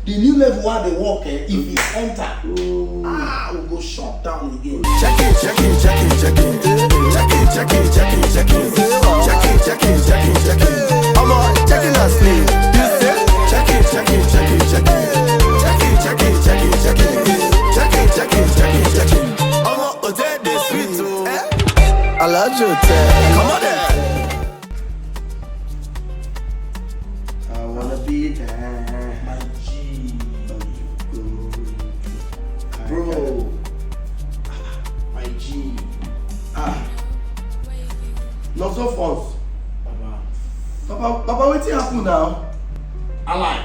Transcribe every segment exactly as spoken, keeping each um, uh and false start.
The new level wey I dey work, eh, if e enter, ah, we go shut down again. Check it, check it, check it, check it. Check it, check it, check it, check it. Check it, check it, check it, check it. Omo, check it last name. You say? Check it, check it, check it, check it. Check it, check it, check it, check it. Check it, check it, check it, check it. Omo, Ote dey sweet o. Eh? Alhaji Ote. Come on there. I wanna be there. My G. Bro. My G. Ah. Not so fast. Baba. Baba, Baba, wetin happen now? Ally.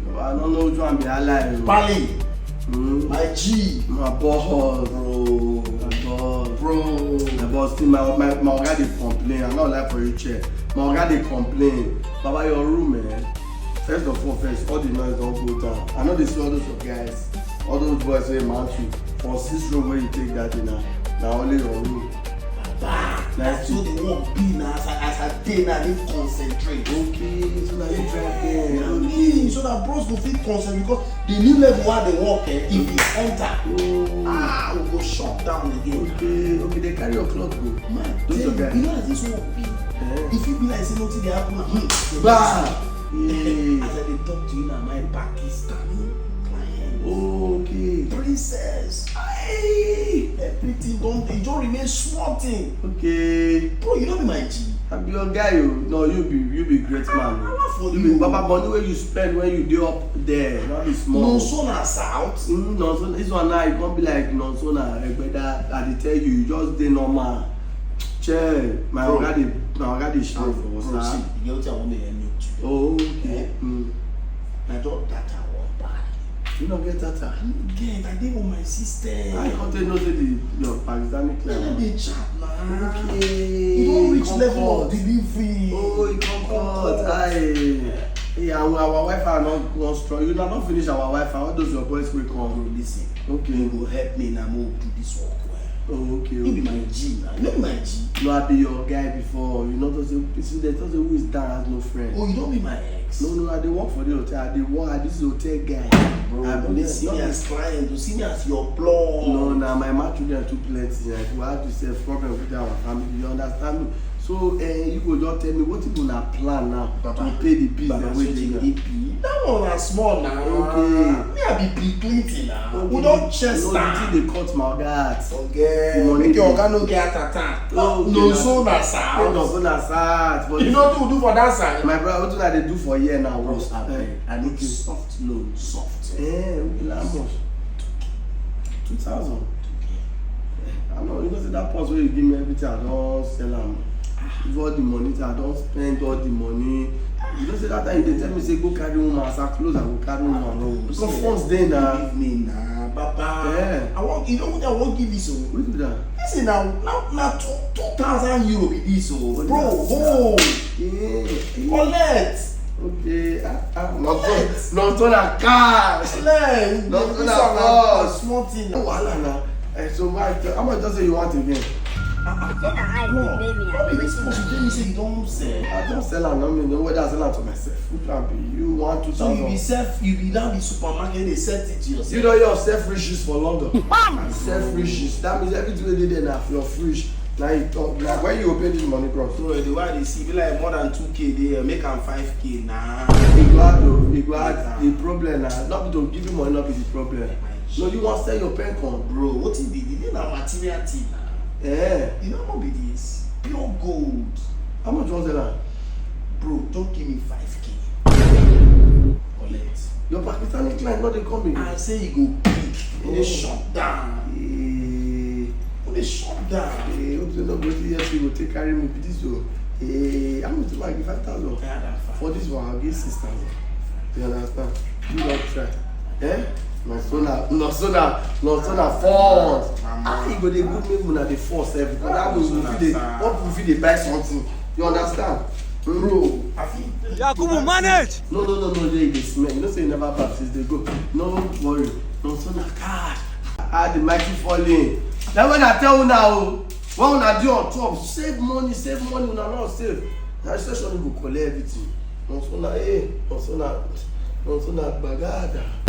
Baba, I don't know which one be ally o. Pali. Mm. My G. My boss. Bro. My boss. Bro. My boss, still my, my, my oga dey complain. I no like for you chair. My oga dey complain. Baba, your room, eh? First of all, first, all the noise don go down. I no dey see all those your guys, all those boys wey mount you for six room wey you take that day na, na only your room. Baba, na so the work be na. As I, as I dey na, I dey concentrate. Okay, so na you drive there. Na me, so that bros go fit concentrate because the new level wey I dey work, eh, if e enter, ah, we go shut down again. Okay, okay, they carry your cloth go. Man, those your guys. You know as this work be. Eh. If you be like say nothing dey happen, hmm, Bah! Hey. As I dey talk to you now, my Pakistani client. Okay. Princess. Hey, everything don dey, just remain small thing. Okay. Bro, you no be my G. I be your guy o. No, you be, you be great man o. I laugh for you. Baba, money wey you spend when you dey up there, no be small. No so na south. Mm, no so this one now, e come be like no so na Egbeda. I dey tell you, you just dey normal. Che, my oga dey, my oga dey shout for us. Bro, see, you get wetin I wan make you know today. Oh, okay. Eh? Mm. Na just data I wan buy. You no get data? I no get. I dey on my system. I come tell you say the, your Pakistani client. Dem dey chat na. Okay. E don reach level of delivery. Oh, e come cut. Aye. Hey, our, our Wi-Fi no, no strong. You na don finish our Wi-Fi. All those your boys wey come. Bro, listen. Okay. You go help me na, mo do this work well. Oh, okay. You be my G na. You no be my G. No, I be your guy before. You know, to say, you see, they talk say who is down has no friend. Oh, you don be my ex? No, no, I dey work for the hotel. I dey work. I this hotel guy. Bro, you no dey see me as client. You see me as your plug. No, na my mouth children too plenty. Like, we have this, uh, problem with our family. You understand me? So, eh, you go just tell me wetin una plan now to pay the bills dem wey dey now? That one na small na. Okay. Me, I be Bill Clinton na. Okay. We don chest am. No, the thing dey cut my oga heart. Okay. Make your oga no get heart attack. No, so na sad. No, so na sad. But you know wetin we do for that side? My brother, wetin I dey do for here now? Bros, abeg, I need soft loan, soft. Eh, okay, how much? Two thousand. I know, you know say that purse wey you give me, everything I don sell am. With all the money, I don spend all the money. You know say that time you dey tell me say go carry woman, as I close, I go carry woman. No, because funds dey na. Believe me na, Baba. Eh. I wan, you know what I wan give you so? Wetin be that? Listen na, na, na two, two thousand euro be this o. Bro, hold. Yeah. Collect. Okay, ah, ah, not so, not so na cash. Like, not so na cash. Small thing. No wahala na. Eh, so why, how much just say you want again? Ah, ah, no be this much you tell me say you don sell. I don sell am, no mean, no, whether I sell am to myself. Which one be you want two thousand? So you be self, you be now be supermarket, dey sell thing to yourself. You know your self riches for London. Bam! Self riches. That means everything wey dey there na your fridge. Now you talk, like, when you go pay this money, bro? Bro, the way I dey see, be like more than two K there, make am five K na. E go hard o, e go hard. The problem na, no be to give you money, no be the problem. No, you wan sell your pen con. Bro, wetin be the thing na material thing na? Eh. You know what be this? Pure gold. How much you wan sell am? Bro, just give me five K. Collect. Your Pakistani client no dey come again? I say e go big. E dey shut down. Eh. E dey shut down. Eh, hope say no go see here people take carry me be this o. Eh, how much do I give? Five thousand. For this one, I'll give six thousand. You understand? You don try. Eh? No so na, no so na, no so na force. Ah, e go dey good make una dey force sef, because that way we fit dey, what we fit dey buy something. You understand? Bro, I fit. Yakubu, manage. No, no, no, no, dey, dey smell. You know say you never bath since dey go. No worry. No so na car. Ah, the mighty falling. That when I tell una o, when una dey on top, save money, save money, una no save. Na recession go collect everything. No so na, eh, no so na. But una gbagada.